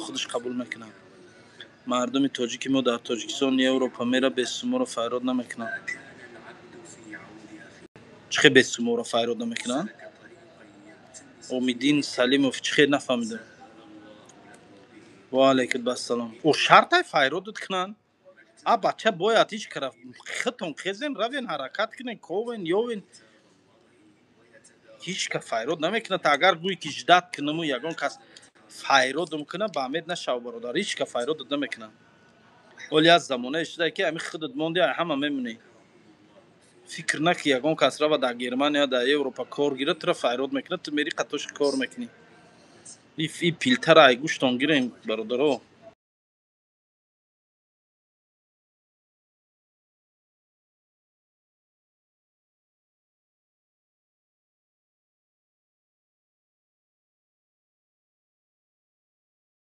Худаш қабул мекунад. Мардуми тоҷики мо дар Тоҷикистон, Европа мера, бесуморо файрод намекунанд. Чӣ хел бесуморо файрод намекунанд? Умиддин Салимов, чӣ хел, нафаҳмидам. Ва алайкум ассалом. О, шартай файродат кунанд? А бача, бояд ҳеҷ кара хитон хезен, равен, ҳаракат кунен, ковен, ёвен. Ҳеҷ ка файрод намекунад. Агар гӯй ки ждать кунаму ягон кас файродум куна, ба амед нашав, бародар, ҳеҷ ка файродат намекунад. Оли аз замонае шуда, ки ами худат монди, ҳама мемонӣ. Фикр наки ягон кас рава дар Германия, дар Европа кор гирад, тура файрод мекунад, ту мери қатоши кор мекунӣ. И пилтара ай гӯштон гирем, бародаро.